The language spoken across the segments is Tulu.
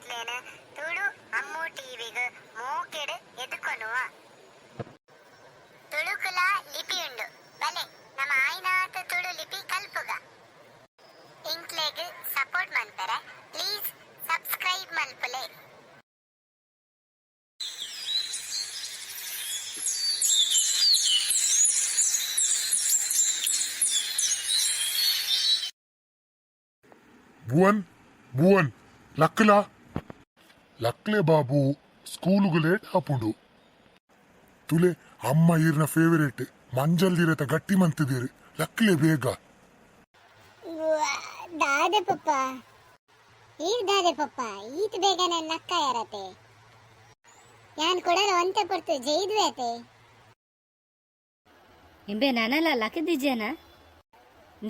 ನಿಕ್ಲೆನ್ ತುಳು ಅಮ್ಮು ಟಿವಿಗ್ ಮೋಕೆಡ್ ಎದುಕೊನುವ. ತುಳುಕುಲ ಲಿಪಿ ಉಂಡು, ಬಲೆ ನಮ ಆಯಿನಾತ್ ತುಳು ಲಿಪಿ ಕಲ್ಪುಗ. ಎಂಕ್ಲೆಗ್ ಸಪೋರ್ಟ್ ಮನ್ಪೆರೆ ಪ್ಲೀಸ್ ಸಬ್ಸ್ಕ್ರೈಬ್ ಮನ್ಪುಲೆ. ಭುವನ್, ಭುವನ್, ಲಕ್ಲ ಲಕ್ಲೆ ಬಾಬು, ಸ್ಕೂಲುಗು ಲೇಟ್ ಆಪುಂಡು. ತುಲೆ, ಅಮ್ಮ ಈರ್ನ ಫೇವರೇಟ್ ಮಂಜಲ್ ದಿರತ ಗಟ್ಟಿ ಮಂತಿದ್ದೀರಿ. ಲಕ್ಲೆ ಬೇಗ. ದಾದೆ ಪಪ್ಪ? ಈರ್ ದಾದೆ ಪಪ್ಪ ಈತ್ ಬೇಗನೆ ಲಕ್ಕ ಯಾರತೆ? ಯಾನ್ ಕೊಡಲ ಒಂತೆ ಪೊರ್ತು ಜೈದ್ವೆ ಅತೆ. ಇಂಬೆ ನನಲ ಲಕದಿಜೇನ?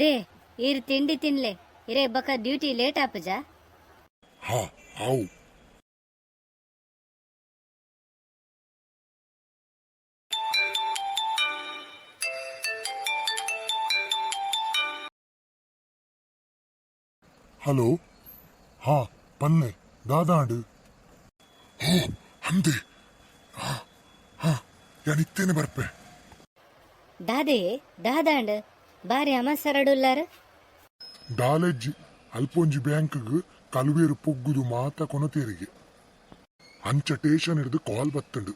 They, ಈರ್ ತಿಂಡಿ ತಿನ್ಲೆ. ಇರೆ ಬೊಕ ಡ್ಯೂಟಿ ಲೇಟ್ ಆಪುಜಾ? ಹಾ, ಆವು. ಹಲೋ, ಹಾ ಪನ್ನೆ, ದಾದಾಂಡ್? ಹೋ, ಅಂದೆ? ಹಾ ಹಾ, ಯಾನ್ ಇತ್ತೇನೆ ಬರ್ಪೆ. ದಾದೆ, ದಾದಾಂಡ್? ಬಾರಿ ಅಮಸರಡುಲ್ಲಾರ್. ದಾಲೆಜ್ಜಿ, ಅಲ್ಪೊಂಜಿ ಬ್ಯಾಂಕ್ಗ್ ಕಲ್ವೇರು ಪೊಗ್ಗುದು ಮಾತ ಕೊನತೇರಿಗೆ. ಅಂಚ ಟೇಷನ್ ಹಿಡ್ದು ಕಾಲ್ ಬತ್ತಂಡು.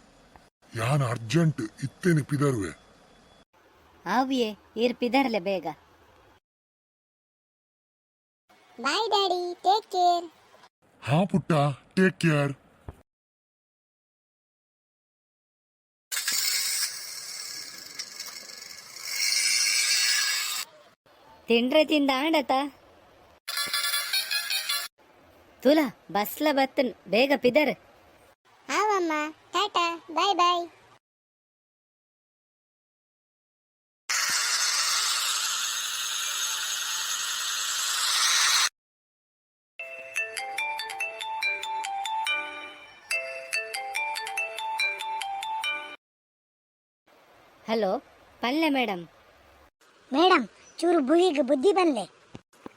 ಯಾನ್ ಅರ್ಜೆಂಟ್ ಇತ್ತೇನೆ ಪಿದರುವೆ. ಆವಿಯೇ, ಈರ್ ಪಿದರ್ಲೆ ಬೇಗ. Bye daddy, take care. ಹಾ ಪುಟ್ಟ, ಟೇಕ್ ಕೇರ್. ತಿಂಡ್ರೆ ತಿಂದ ಆಂಡತ? ತುಲಾ, ಬಸ್ಲ ಬತ್ತನ್, ಬೇಗ ಪಿದರ್. ಆವಮ್ಮ, ಟಾಟಾ, ಬಾಯ್ ಬಾಯ್. ಹಲೋ, ಪಲ್ಲೆ ಮೇಡಮ್. ಮೇಡಮ್, ಚೂರು ಬುವಿಗ್ ಬುದ್ಧಿ ಬನ್ಲೆ.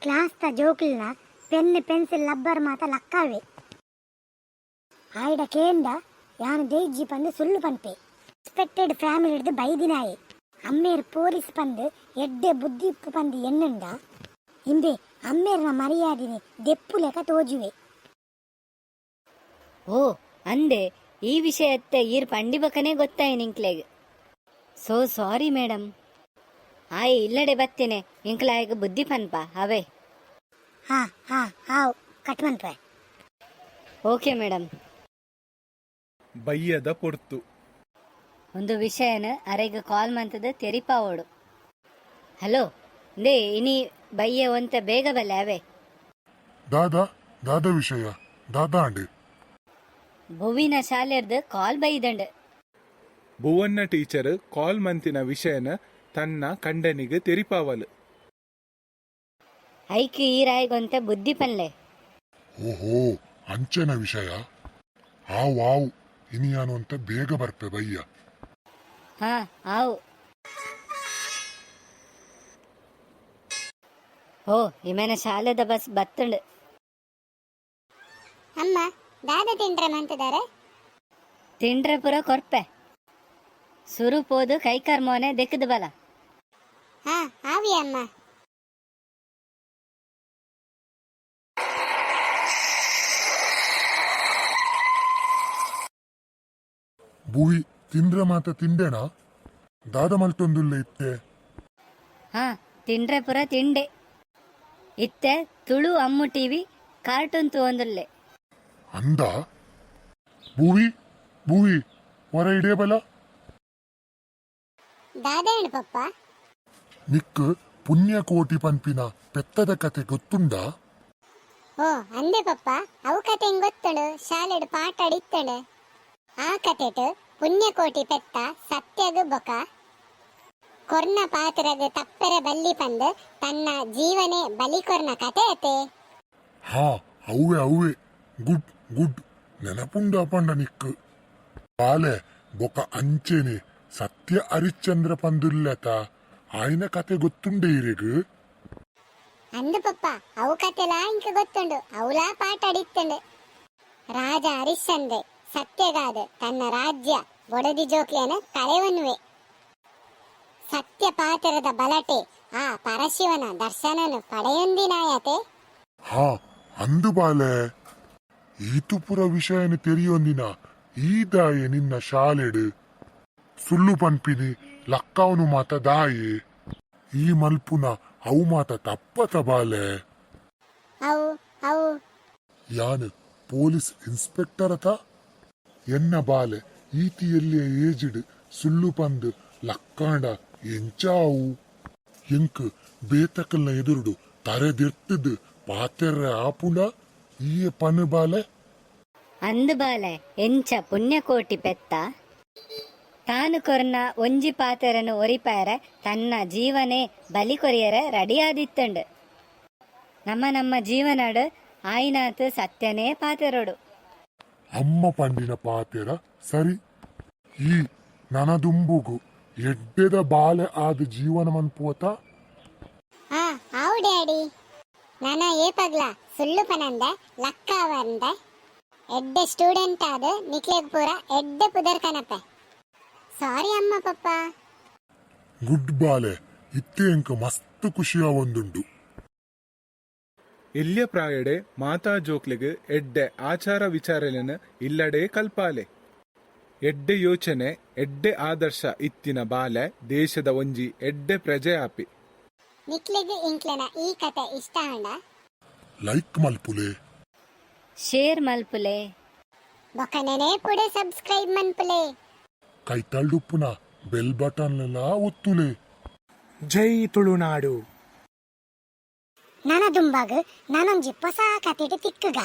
ಕ್ಲಾಸ್ ತ ಜೋಕುಲ್ನ ಪೆನ್, ಪೆನ್ಸಿಲ್, ಲಬ್ಬರ್ ಮಾತ ಲಕ್ಕಾವೆ. ಆಯ್ಡ ಕೇಂದ ಯಾನು ದೇಜ್ಜಿ ಪಂದು ಸುಳ್ಳು ಪನ್ಪೆ. ರೆಸ್ಪೆಕ್ಟೆಡ್ ಫ್ಯಾಮಿಲಿ ಹಿಡ್ದು ಬೈದಿನಾಯೆ. ಅಮ್ಮೇರ್ ಪೊಲೀಸ್ ಪಂದು ಎಡ್ಡೆ ಬುದ್ಧಿ ಇಪ್ಪು ಪಂದು ಎನ್ನುಂಡ ಇಂಬೆ ಅಮ್ಮೇರ್ನ ಮರ್ಯಾದಿನಿ ದೆಪ್ಪು ಲೆಕ್ಕ ತೋಜುವೆ. ಓ ಅಂದೆ, ಈ ವಿಷಯತ್ತೆ ಈರ್ ಪಂಡಿ ಬಕನೇ ಗೊತ್ತಾಯಿ ನಿಂಕ್ಲೆಗ್. So sorry madam. ಆಯ್, ಇಲ್ಲಡೆ ಬತ್ತೇನೆ. ಇಂಕ್ಲಾಯಗ್ ಬುದ್ಧಿ ಪನ್ಪ ಅವೇ. ಹಾ ಹಾ, ಹಾವ್, ಕಟ್ ಮನ್ಪೆ. Okay madam. ಬಯ್ಯದ ಪೊರ್ತು. ಒಂದು ವಿಷಯನ ಅರೆಗ್ ಕಾಲ್ ಮಂತದ ತೆರಿಪಾವೋಡು. ಹಲೋ, they, ಇನಿ ಬಯ್ಯ ಒಂತೆ ಬೇಗ ಬಲ್ಲೆ ಅವೇ. ದಾದಾ ದಾದ ವಿಷಯ? ದಾದಾ ಅಂಡ್? ಭುವಿನ ಶಾಲೆರ್ದು ಕಾಲ್ ಬೈದಂಡ್. ಭುವನ್ನ ಟೀಚರ್ ಕಾಲ್ ಮಂತಿನ ವಿಷಯನ ತನ್ನ ಕಂಡನಿಗೆ ತೆರಿಪಾವಲು. ಐಕ್ ಈರಾಯ್ಗೊಂತೆ ಬುದ್ಧಿ ಪನ್ಲೆ. ಓಹೋ, ಅಂಚೆನ ವಿಷಯ? ಆವ್ ಆವ್, ಇನಿಯಾನು ಅಂತ ಬೇಗ ಬರ್ಪೆ ಬಯ್ಯ. ಹಾ, ಆವು. ಓ, ಇಮೇನ ಶಾಲೆದ ಬಸ್ ಬತ್ತಂಡ್. ಅಮ್ಮ, ದಾದ ತಿಂಡ್ರೆ ಮಂತದಾರೆ? ತಿಂಡ್ರೆ ಪುರ ಕೊರ್ಪೆ. ಸುರು ಪೋದು ಕೈಕಾರ್ ಮೋನೆ ದೆಕ್ಕದ ಬಲ. ಹಾ, ಆವಿ ಅಮ್ಮ. ಭುವಿ, ತಿಂದ್ರೆ ಮಾತ ತಿಂಡೇನಾ? ದಾದ ಮಲ್ತೊಂದುಲ್ಲ ಇತ್ತೆ? ಹಾ, ತಿಂಡ್ರೆ ಪುರ ತಿಂಡೆ. ಇತ್ತೆ ತುಳು ಅಮ್ಮು ಟಿವಿ ಕಾರ್ಟೂನ್ ತೂವೊಂದುಲ್ಲೆ. ಅಂದ? ಭುವಿ, ಭುವಿ, ಹೊರ ಇಡೇ ಬಲ. ದಾದ ಹೇಳು ಪಪ್ಪ? ನಿಕ್ ಪುಣ್ಯಕೋಟಿ ಪನ್ಪಿನ ಪೆತ್ತದ ಕತೆ ಗೊತ್ತುಂಡಾ? ಓ, ಅಂದೆ ಪಪ್ಪ, ಅವು ಕತೆ ಹೆಂಗ್ ಗೊತ್ತುಂಡು. ಶಾಲೆಡ್ ಪಾಠ ಅಡಿತ್ತಂಡು. ಆ ಕತೆಟ್ ಪುಣ್ಯಕೋಟಿ ಪೆತ್ತ ಸತ್ಯಗ್ ಬೊಕ ಕೊರ್ನ ಪಾತ್ರಗ್ ತಪ್ಪೆರೆ ಬಲ್ಲಿ ಪಂದ್ ತನ್ನ ಜೀವನೆ ಬಲಿ ಕೊರ್ನ ಕತೆ ಅತೆ. ಹಾ, ಅವ್ವೆ ಅವ್ವೆ. ಗುಡ್ ಗುಡ್, ನೆನಪುಂಡ ಪಂಡ ನಿಕ್. ಬಾಲೆ, ಬೊಕ ಅಂಚೆನೆ ಸತ್ಯ ಹರಿಶ್ಚಂದ್ರ ಪಂದುಲ್ಲತ, ಆಯ್ನ ಕತೆ ಗೊತ್ತುಂಡೆ ಇರೆಗ್? ಅಂದು ಪಪ್ಪ, ಅವು ಕತೆಲಾ ಇಂಕ ಗೊತ್ತುಂಡು. ಅವಲಾ ಪಾಠ ಅಡಿತ್ತಂಡು. ರಾಜ ಹರಿಶ್ಚಂದ್ರೆ ಸತ್ಯಗಾದ ತನ್ನ ರಾಜ್ಯ ಬೊಡದಿ ಜೋಕ್ಲೆನ ಕಳೆವನ್ನುವೆ. ಸತ್ಯ ಪಾತೆರದ ಬಲಟೆ ಆ ಪರಶಿವನ ದರ್ಶನನು ಪಡೆಯೊಂದಿನಾಯತೆ. ಹಾ, ಅಂದು ಬಾಲೆ, ಈತುಪುರ ವಿಷಯನ ತೆರಿಯೊಂದಿನ ಈ ದಾಯೆ ನಿನ್ನ ಶಾಲೆಡು ಸುಳ್ಳು ಪನ್ಪಿನಿ ಲಕ್ಕವನು ಮಾತ ದಾಯೆ ಈ ಮಲ್ಪುನ ಅವು ಮಾತ ತಪ್ಪತ ಬಾಲೆ? ಅವು ಅವು ಯಾನ್ ಪೊಲೀಸ್ ಇನ್ಸ್ಪೆಕ್ಟರ್ ಅತ? ಎನ್ನ ಬಾಲೆ ಈತಿಯಲ್ಲಿಯ ಏಜಿಡ್ ಸುಳ್ಳು ಪಂದ್ ಲಕ್ಕಾಂಡ ಎಂಚ ಅವು? ಎಂಕ್ ಬೇತಕಲ್ನ ಎದುರುಡು ತರೆದಿರ್ತದ್ ಪಾತೆರ್ರೆ ಆಪುಂಡ ಈಯೆ ಪನ್ ಬಾಲೆ? ಅಂದು ಬಾಲೆ, ಎಂಚ ಪುಣ್ಯಕೋಟಿ ಪೆತ್ತ ತಾನು ಕೊರ್ನ ಒಂಜಿ ಪಾತೆರನು ಒರಿಪಾಯರೆ ತನ್ನ ಜೀವನೇ ಬಲಿ ಕೊರಿಯರೆ ರೆಡಿಯಾದಿತ್ತಂಡು. ನಮ್ಮ ನಮ್ಮ ಜೀವನಡು ಆಯಿನಾತ್ ಸತ್ಯನೇ ಪಾತೆರೊಡು. ಅಮ್ಮ ಪಂಡಿನ ಪಾತೆರ ಸರಿ. ಈ ನನದುಂಬುಗು ಎಡ್ಡೆದ ಬಾಲೆ ಆದ ಜೀವನ ಮನ್ಪುವತ? ಆ, ಆವು ಡ್ಯಾಡಿ. ನನ ಏಪಗ್ಲ ಸುಳ್ಳು ಪನಂದೆ ಲಕ್ಕಾವಂದೆ ಎಡ್ಡೆ ಸ್ಟೂಡೆಂಟ್ ಆದ ನಿಕ್ಲೆಗ್ ಪೂರ ಎಡ್ಡೆ ಪುದರ್ ಕನಪೆ. ಸಾರಿ ಅಮ್ಮ ಪಪ್ಪ. ಗುಡ್ ಬಾಲೆ, ಇತ್ತೆ ಎಂಕ್ ಮಸ್ತ್ ಖುಷಿಯಾವೊಂದುಂಡು. ಎಲ್ಯ ಪ್ರಾಯಡೆ ಮಾತಾ ಜೋಕ್ಲೆಗ್ ಎಡ್ಡೆ ಆಚಾರ ವಿಚಾರಲೆನ್ ಇಲ್ಲಡೆ ಕಲ್ಪಾಲೆ. ಎಡ್ಡೆ ಯೋಚನೆ, ಎಡ್ಡೆ ಆದರ್ಶ ಇತ್ತಿನ ಬಾಲೆ ದೇಶದ ಒಂಜಿ ಎಡ್ಡೆ ಪ್ರಜೆ ಆಪೆ. ನಿಕ್ಲೆಗ್ ಇಂಕ್ಲೆನ ಈ ಕತೆ ಇಷ್ಟ ಆಂಡ ಲೈಕ್ ಮಲ್ಪುಲೆ, ಶೇರ್ ಮಲ್ಪುಲೆ, ಬೊಕ ನೆನೆಪುಡೆ ಸಬ್ಸ್ಕ್ರೈಬ್ ಮನ್ಪುಲೆ. ಕೈತಲ್ಡುಪ್ಪುನ ಬೆಲ್ ಬಟನ್ ಲಾ ಒತ್ತುಲೆ. ಜೈ ತುಳುನಾಡು. ನನ ದುಂಬಾಗ್ ನನೊಂಜಿ ಪೊಸ ಕತೆಟ್ ತಿಕ್ಕುಗ.